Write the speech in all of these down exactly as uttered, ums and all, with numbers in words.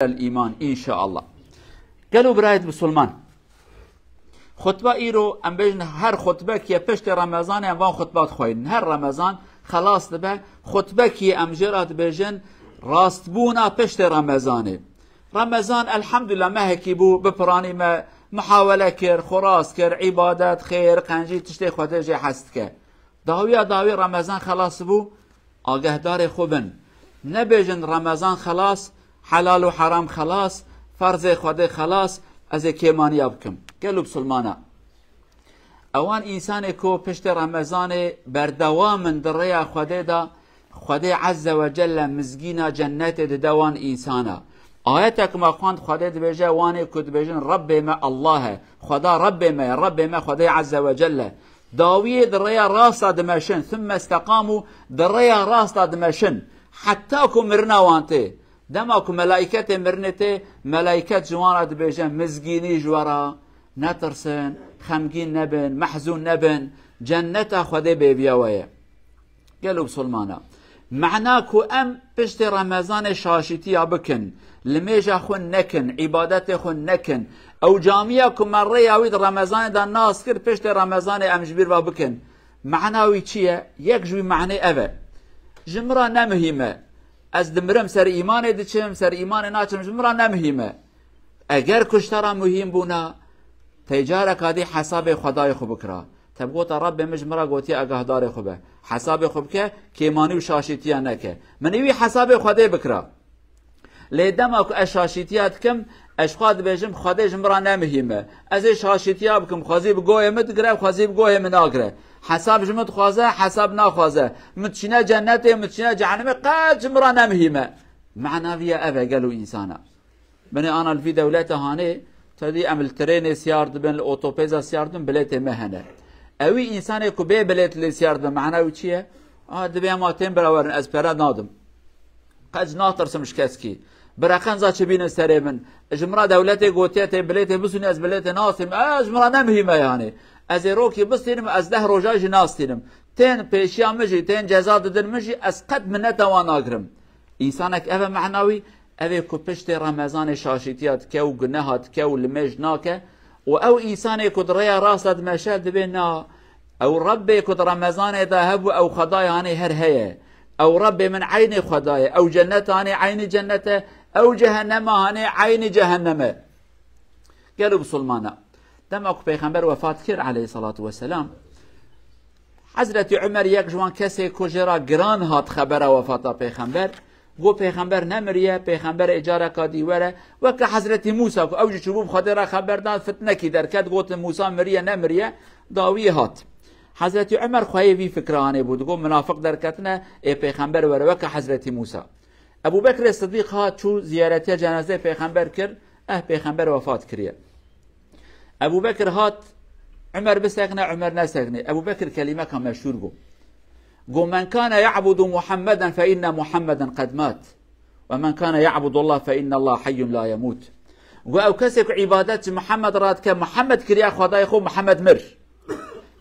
el-îman, înşeallah. Gelo birayet Musulman, xutba îro, em bêjin her xutbekê piştê Remezanê em van xutba dixweynin. Her Remezan xelas dibe, xutbekê em jê re dibêjin rastbûna piştê Remezanê. Remezan, elhamdulillah, mehekî bû, bi piranî me muhawele kir, xwe rast kir, îbadet, xêr, qencî, tiştê Xwedê jê hez dike. Dawiya dawî Remezan xelas bû, agahdarê xwe bin. Nebêjin Remezan xelas, helal û heram xelas, ferzê Xwedê xelas, ez ê kêmaniya bikim. Gelo Musulmana, ewan însanê ku piştê Remezanê berdewam in di rêya Xwedê de, Xwedê Azze ve Celle mizgîna cennetê dide wan însana. Ayetek me xwend, Xwedê dibêje, wanê ku dibêjin Rebbê me Allah e, Xweda Rebbê me ye, Rebbê me Xwedê Azze ve Celle. Dawiyê di rêya rasta dimeşin, ثم استقاموا, di rêya rasta dimeşin. Heta ku mirina wan tê. Dema ku melaîketê mirinê tê, melaîket ji wan re dibêje, mizgînî ji we re, netirsin, xemgîn nebin, mehzûn nebin, cenneta Xwedê bêviya we ye. Gelo Musulmana, mena ku em piştê Remezanê şaşîtiya bikin, limêja xwe nekin, îbadetê xwe nekin, ew camiya ku me rêya wî di Remezanê de nas kir, piştê Remezanê em ji bîr ve bikin. Mena wî çi ye? Yek ji wî menê ev e. Ji min re ne muhîm e. Ez dimirim, ser îmanê diçim, ser îmanê naçim, ji min re ne muhîm e. Eger ku ji te re muhîm bûna, te careka dî hesabê Xwedayê xwe bikira. Te bigota, Rebbê min ji min re gotiye agahdarê xwe be. Hesabê xwe bike, kêmanî û şaşîtiya neke. Min ê wî hesabê Xwedê bikira. Lê dema ku ez şaşîtiya dikim, ez ji xwe dibêjim, Xwedê ji min re ne muhîm e. Ez ê şaşîtiya bikim, xwezî bi goyê min digire, xwezî bi goyê min nagire. Hesab ji min dixwaze, hesab naxwaze. Min dişîne cennetê, min dişîne cehennemê, qet ji min re ne muhîm e. Mena vî ye ev e, gelo însana. Binê ana li vî dewlete hanê, te dî em li trênê siyar dibin, li otopêza siyar dibin, bilêtê me hene. Ewî însanê ku bê bilêt lê siyar dibe, mena wî çi ye? A, dibê ema tên bira werin, ez pere nadim. Qet natirsim ji keskî. Bireqenza çi bînin serê min. Ji min re dewletê gotiye tê bilêtê bisûnî, ez bilêtê nastînim. E, ji min re ne muhîm e yanî. Ez ê rokî bistînim, ez deh roja jî nastînim. Tên pêşiya min jî, tên ceza didin min jî, ez qet mineta wan nagirim. Însanek ev e mehna wî, ev ê ku piştê Remezanê şaşîtiya dike û guneha dike û limêj nake û ew însanê ku di rêya rast de dimeşe, dibê na, ew Rebbê ku di Remezanê de hebû, ew Xwedayê hanê her heye. Ew Rebbê min eynê Xwedayê, ew cennet hanê eynî cennet e, ew cehennema hanê eynî cehennem e. Gelo Musulmana, dema ku Pêxember wefat kir, aleyhissalatu vesselam, Hezretî Umer yek ji wan kesê ku jê re giran hat xebera wefata Pêxember, got, Pêxember nemiriye, Pêxember ê careka dî were, weke Hezretî Mûsa ku ew jî çûbû bi Xwedê re xeber dan, fitnekî derket, gotin, Mûsa miriye, nemiriye, dawiyê hat. Hezretî Umer xweyê vî fikra hanê bû, digot, Minafiq derketine, ê Pêxember were, weke Hezretî Mûsa. Ebû Bekrê Sidîq hat, çû ziyaretiya cenazeyê Pêxember kir, eh, Pêxember wefat kiriye. Ebû Bekir hat, Umer bisekne, Umer nesekne. Ebû Bekir kelîmeka meşhûr got. Got, "Men kana ya'budu Muhammeden fe inne Muhammeden qed mat. Ve men kana ya'budu Allah fe inne Allah hayyun la yemut." Got, "Ew kesê ku îbadet ji Muhammed re dike, Muhammed kiriye Xwedayê xwe, Muhammed mir.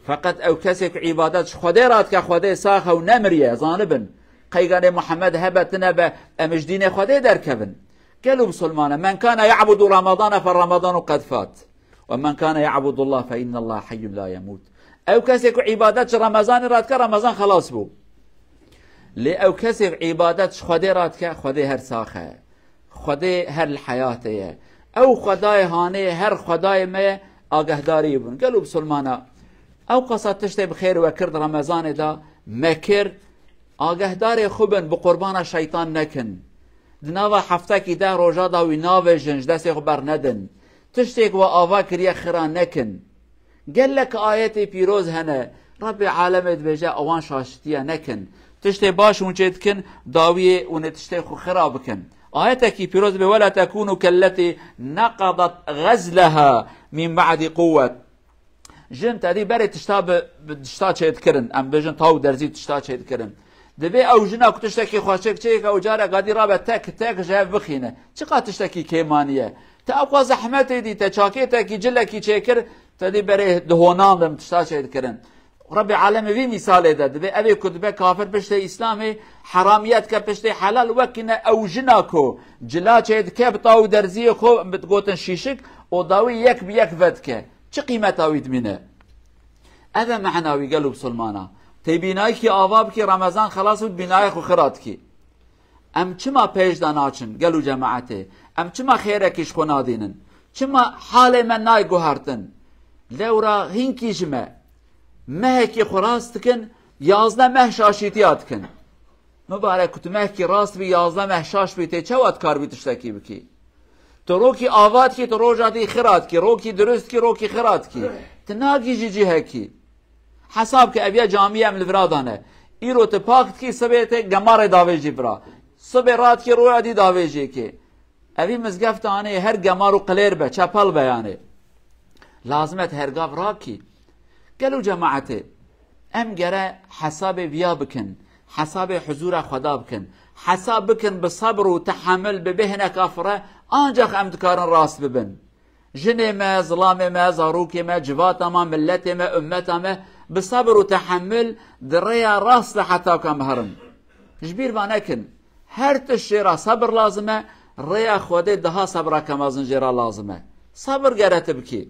Feqet ew kesê ku îbadet ji Xwedê re dike, Xwedê sax e û nemiriye, zanibin. Qeyganê Muhammed hebe tine be, em ji dînê Xwedê derkevin." Gelo Musulmana, "Men kana ya'budu Ramadana fe Ramadanu qed fat. Ve men kana ya'budu Allah fe inne Allah hayyun la yemut." Ew kesê ku îbadet ji Remezanê re dike, Remezan xelas bû. Lê ew kesê ku îbadet ji Xwedê re dike, Xwedê her sax e. Xwedê her li heyatê ye. Ew Xwedayê hanê, her Xwedayê me ye, agahdarî bûn. Gelo Musulmana, ew qasa tiştê bi xêr we kir di Remezanê de, me kir, agahdarê xwe bin, bi qurbana şeytan nekin. Di nava heftekî deh roja de wî navêjin, ji destê xwe bernedin. Tiştê ku we ava kiriye xira nekin. Gelek ayetê pîroz hene. Rebbê alemê dibêje, ewan şaşitiye nekin. Tiştê baş hûn çê dikin, dawiyê hûn ê tiştê xwe xira bikin. Ayetekî pîroz dibê, "Wela tekûnû kelletî neqadat ğezleha min ba'dî quwwet." Jin tedî berê tişta bi, bi tişta çêdikirin. Em bêjin taw derzî tişta çêdikirin. Dibê ew jina ku tiştekî xweşik çêke û careka dî rabe tek tek ji hev bixîne. Çiqa tiştekî kêmanî ye. Te ewqa zehmetê dî, te çakêtekî cilekî çêkir, tedî berê dihonan dim tişta çêdikirin. Rebê alemê vî mîsalê de dibê evê ku dibe kafir piştê Îslamê, heramiyet ke piştê helal, wekî ne ew jina ku cila çê dike bi taw û derziyê xwe, bi gotin şîşik, û dawî yek bi yek vedike. Çi qîmeta wî dimîne? Ev e mehna wî, gelo bisilmana. Tê bînayekî ava bikî, Remezan xelas bû, bînayê xwe xira dikî. Em çima pêş de naçin, gelo cemaetê? Em çima xêrekî ji xwe nadînin? Çima halê me nayê guhertin? Lewra hînkî ji me mehekî xwe rast dikin, yazdeh meh şaşîtiya dikin. Mibarek, ku tu mehekî rast bî, yazdeh meh şaş bî, tê çawa dikaribî tiştekî bikî? Tu rokî ava dikî, tu roja dî xira dikî, rokî dirust dikî, rokî xira dikî. Tu nagihîjî cihekî. Hesab ke, ev ya camî em li vira dane. Îro tu pak dikî, sibê tê gemarê davêjî vira. Sibê radikî, roya dî davêjê kê. Evî mizgefta anê her gemar û qilêr be, çepel be yanê. Lazim e tu her gav rakî. Gelo cemaetê, em gere hesabê viya bikin, hesabê huzûra Xweda bikin, hesab bikin bi sebr û tehemil, bi bêhneka fire, ancax em dikarin rast bibin. Jinê me, zilamê me, zarokê me, civata me, milletê me, ummeta me bi sebr û tehemil di rêya rast de heta ku em herin. Ji bîr va nekin, her tişt jê re sebr lazim e, rêya Xwedê daha sebreke mezin jê re lazim e. Sebr gere tu bikî.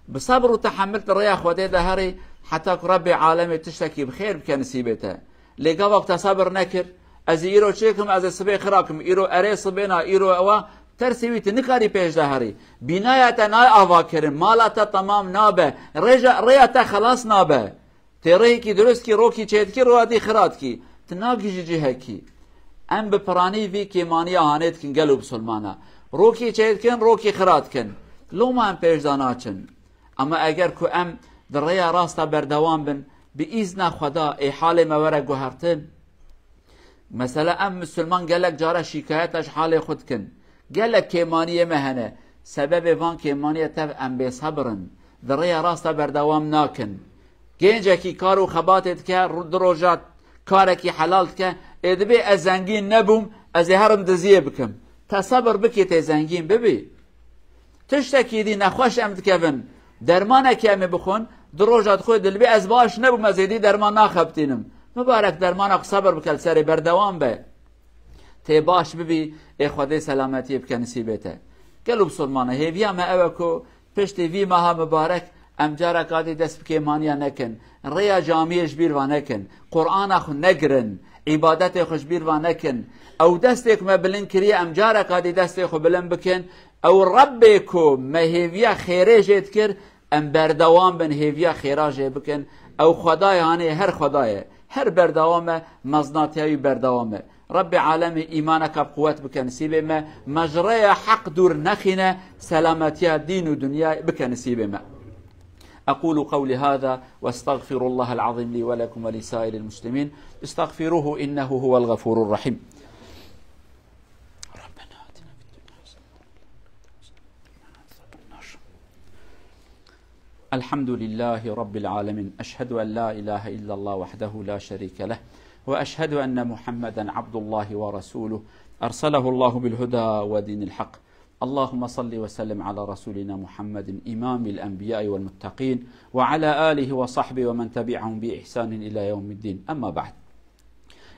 Bi sebr û tehemil tu rêya Xwedê de herî, heta ku Rebbê alemê tiştekî bi xêr bike nisîbê te. Lê gava ku te sebr nekir, ez ê îro çêkim, ez ê sibê xira kim, îro erê sibê na, îro ewa, tersê wî tu nikarî pêş de herî. Bînaya te nayê avakirin, mala te temam nabe, rêja, rêya te xelas nabe. Tê rêyekî dirust kî, rokî çêdikî, roya dî xira dikî. Tu nagihîjî cihekî. Em bi piranî vî kêmaniya hanê dikin, gelo bisilmana. Rokî çêdikin, rokî xira dikin. Loma em pêş de naçin. Ama eger ku em di rêya rast de berdewam bin, bi îzna Xweda ê halê me were guhertin. Mesela em misilman gelek cara şîkayeta ji halê xwe dikin. Gelek kêmaniyê me hene. Sebebê van kêmaniye tev em bêsebir in. Di rêya rast de berdewam nakin. Gencekî kar û xebatê dike, ru-, du roja karekî helal dike, ê dibê ez zengîn nebûm, ez ê herim diziyê bikim. Te sebir bikî tê zengîn bibî. Tiştekî dî nexweş em dikevin, dermanekî em ê bixwin, du roja dixwe dilbê ez baş nebûm, ez êdî derman naxebitînim. Mibarek dermana xwe sebir bike, li serê berdewam be. Tê baş bibî, ê Xwedê selametiyê bike nisîbê te. Gelo bisilmane, hêviya me ew e ku piştî vî meha mibarek em careka dî dest bi kêmaniya nekin. Rêya camiyê ji bîr va nekin. Qur'ana xwe negirin. Îbadetê xwe ji bîr va nekin. Ew destê ku me bilind kiriye, em careka dî destê xwe bilind bikin. Ew Rebbê ku me hêviya xêrê jê dikir, em berdewam bin hêviya xêra jê bikin. Ew Xwedayê hanê her Xwedayê. Her berdewam e, meznatiya wî berdewam e. Rebbê alemê îmaneka bi quwet bike nisîbê me, me ji rêya heq dûr nexîne, selametiya dîn û dinyayê bike nisîbê me. أقول قولي هذا وأستغفر الله العظيم لي ولكم ولسائر المسلمين. استغفروه إنه هو الغفور الرحيم. ربنا آتنا في الدنيا حسنة. الحمد لله رب العالمين. أشهد أن لا إله إلا الله وحده لا شريك له، وأشهد أن محمدا عبد الله ورسوله، أرسله الله بالهدى ودين الحق. اللهم صل وسلم على رسولنا محمد إمام الأنبياء والمتقين، وعلى آله وصحبه ومن تبعهم بإحسان إلى يوم الدين. أما بعد.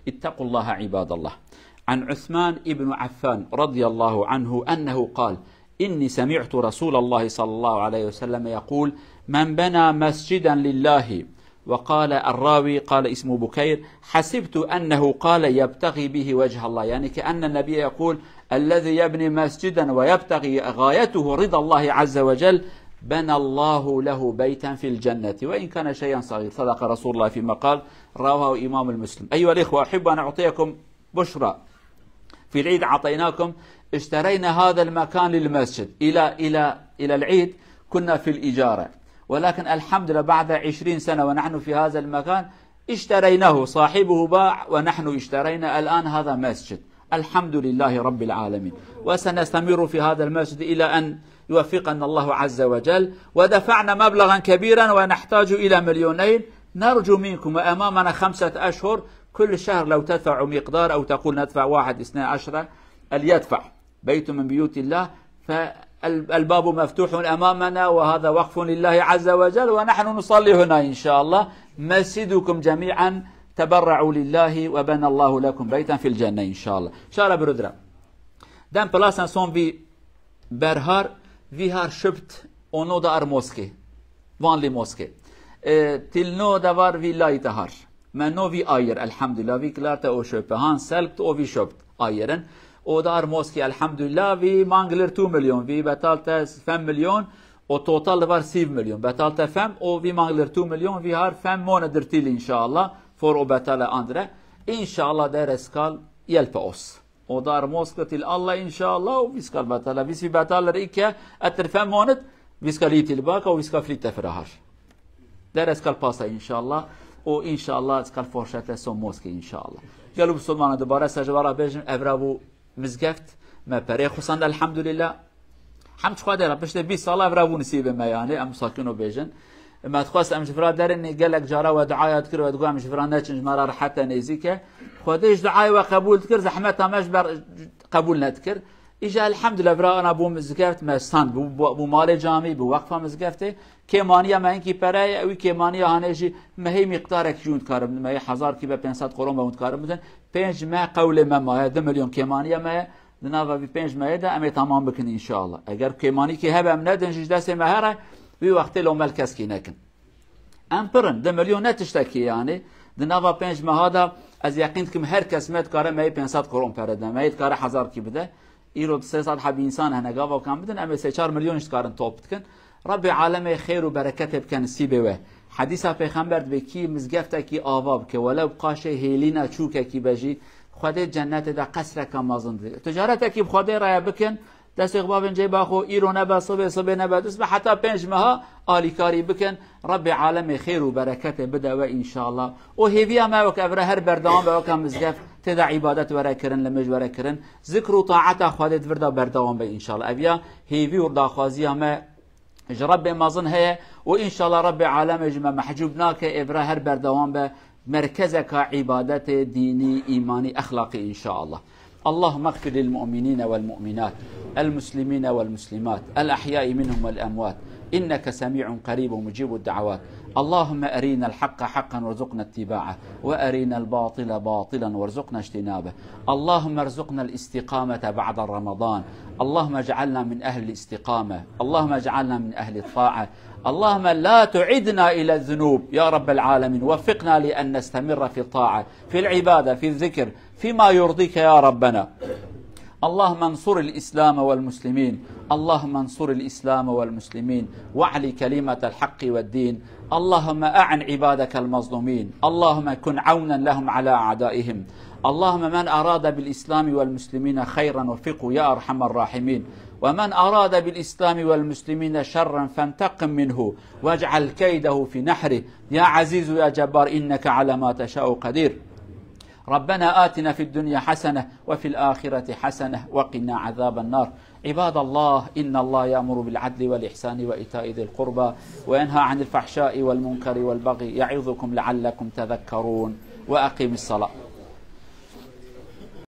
اتقوا الله عباد الله. عن عثمان بن عفان رضي الله عنه أنه قال: إني سمعت رسول الله صلى الله عليه وسلم يقول: من بنى مسجدا لله. وقال الراوي، قال اسمه بكير: حسبت أنه قال يبتغي به وجه الله، يعني كأن النبي يقول: الذي يبني مسجدا ويبتغي غايته رضا الله عز وجل، بنى الله له بيتا في الجنة وإن كان شيئا صغير. صدق رسول الله فيما قال، رواه إمام مسلم. أيها الإخوة، أحب أن أعطيكم بشرى. في العيد أعطيناكم، اشترينا هذا المكان للمسجد. إلى، إلى، إلى العيد كنا في الإجارة، ولكن الحمد لله بعد عشرين سنة ونحن في هذا المكان، اشتريناه، صاحبه باع ونحن اشترينا، الآن هذا مسجد. الحمد لله رب العالمين. وسنستمر في هذا المسجد إلى أن يوفقنا الله عز وجل. ودفعنا مبلغا كبيرا ونحتاج إلى مليونين. نرجو منكم، وأمامنا خمسة أشهر، كل شهر لو تدفع مقدار أو تقول ندفع واحد، اثني عشر، اللي يدفع بيت من بيوت الله، ف ال-، الباب مفتوح أمامنا، وهذا وقف لله عز وجل، ونحن نصلي هنا إن شاء الله. مسجدكم جميعا، تبرعوا لله وبنى الله لكم بيتا في الجنة إن شاء الله. Şara birodra. Dem plasan son vî berhar, vî har şubt, ono da ar moskê. Van lî moskê. E, tilno da var vî layî te har. Me no vî ayir, elhamdülillah, vî klar te o şöpe. Han selkt o vî şöpt ayirin. O da ar moskî, elhamdülillah, vî manglir tu milyon, vî betal te fem milyon, o total de var sîv milyon. Betal te fem, o vî manglir tu milyon, vî har fem mone dir tîl inşallah. For o betale andre. İnşallah dereskal yelpe os. O dar moskil til Allah inşallah, o vîskal betale. Vîs vî betal re îke etir fem monit, vîskal îtil baka, o vîskal flît tefira har. Dereskal pasa inşallah. O inşallah, eskal forşete son moskî inşallah. Gelo Musulmana dubare se ji vara bêjin, evra bû mizgeft, me perê xusand elhamdülillah. Hem çi Xwedê re piştê bîst sala evra bû nisîbê me yani, em sakin o bêjin. Me dixwest em ji vira derin, gelek cara we duaya dikir, we digot em ji vira neçin, ji me re rehete nêzîke. Xwedê ji duayê we qebûl dikir, zehmeta me ji ber qebûl nedikir. Îja elhamdülillah vira ana bû mizgeft, me stand, bû, bû, bû malê camî, bû weqfa mizgeftê. Kêmaniya me hinkî pere ye, ew kêmaniya hanê jî me hê miqdarek jî hûn dikarin bidin, me hê hezar kî be pênc sed koron be hûn dikarin bidin. Pênc meh qewlê me maye, du milyon kêmaniya me ye. Di nava vî pênc mehê de em ê tamam bikin inşallah. Eger kêmanîkî hebe em nedin jî ji destê me here, wî wextê lomel keskî nekin. Em pir in, du milyon ne tiştekî yani. Di nava pênc meha de ez yeqîn dikim her kes me dikare me yê pênc sed koron pere de, me yê dikare hezar kî bide. Îro sê sed hebî însan hene gava kan bidin, em ê sê çar milyon jî dikarin top bikin. Rabbê alemê xêr û bereketê bike nisîbê we. Hedîsa Pêxember dibê kî mizgeftekî ava bike, welew bi qaşê hêlîna çûkekî be jî, Xwedê cennetê de qesreka mezin dike. Ticaretekî bi Xwedê re ye bikin, destê xwe bavên cêba xwe, îro nebe sibê, sibê nebe dust be, heta pênc meha alîkarî bikin. Rabbê alemê xêr û bereketê bide we înşallah. Û hêviya me weke evre her berdewam be, weke mizgeft tê de îbadet were kirin, limêj were kirin. Zikr û taeta Xwedê di vir de berdewam be înşallah. Ev ya hêvî û daxwaziya me ji Rebbê mezin heye û înşallah Rebbê alemê ji me mehcûb nake, ê vira her berdewam be merkezeka îbadetê dînî, îmanî, exlaqî înşallah. اللهم اغفر للمؤمنين والمؤمنات، المسلمين والمسلمات، الأحياء منهم والأموات، إنك سميع قريب مجيب الدعوات. اللهم أرنا الحق حقا وارزقنا اتباعه، وأرنا الباطل باطلا وارزقنا اجتنابه. اللهم ارزقنا الاستقامة بعد رمضان. اللهم اجعلنا من أهل الاستقامة. اللهم اجعلنا من أهل الطاعة. اللهم لا تعدنا إلى الذنوب يا رب العالمين. وفقنا لأن نستمر في الطاعة، في العبادة، في الذكر، فيما يرضيك يا ربنا. اللهم انصر الإسلام والمسلمين. اللهم انصر الإسلام والمسلمين، واعل كلمة الحق والدين. اللهم أعن عبادك المظلومين. اللهم كن عونا لهم على أعدائهم. اللهم من أراد بالإسلام والمسلمين خيرا وفقه يا أرحم الراحمين، ومن أراد بالإسلام والمسلمين شرا فانتقم منه واجعل كيده في نحره. يا عزيز يا جبار، إنك على ما تشاء قدير. ربنا آتنا في الدنيا حسنة وفي الآخرة حسنة وقنا عذاب النار. عباد الله، إن الله يأمر بالعدل والإحسان وإيتاء ذي القربى وينهى عن الفحشاء والمنكر والبغي يعظكم لعلكم تذكرون. وأقم الصلاة.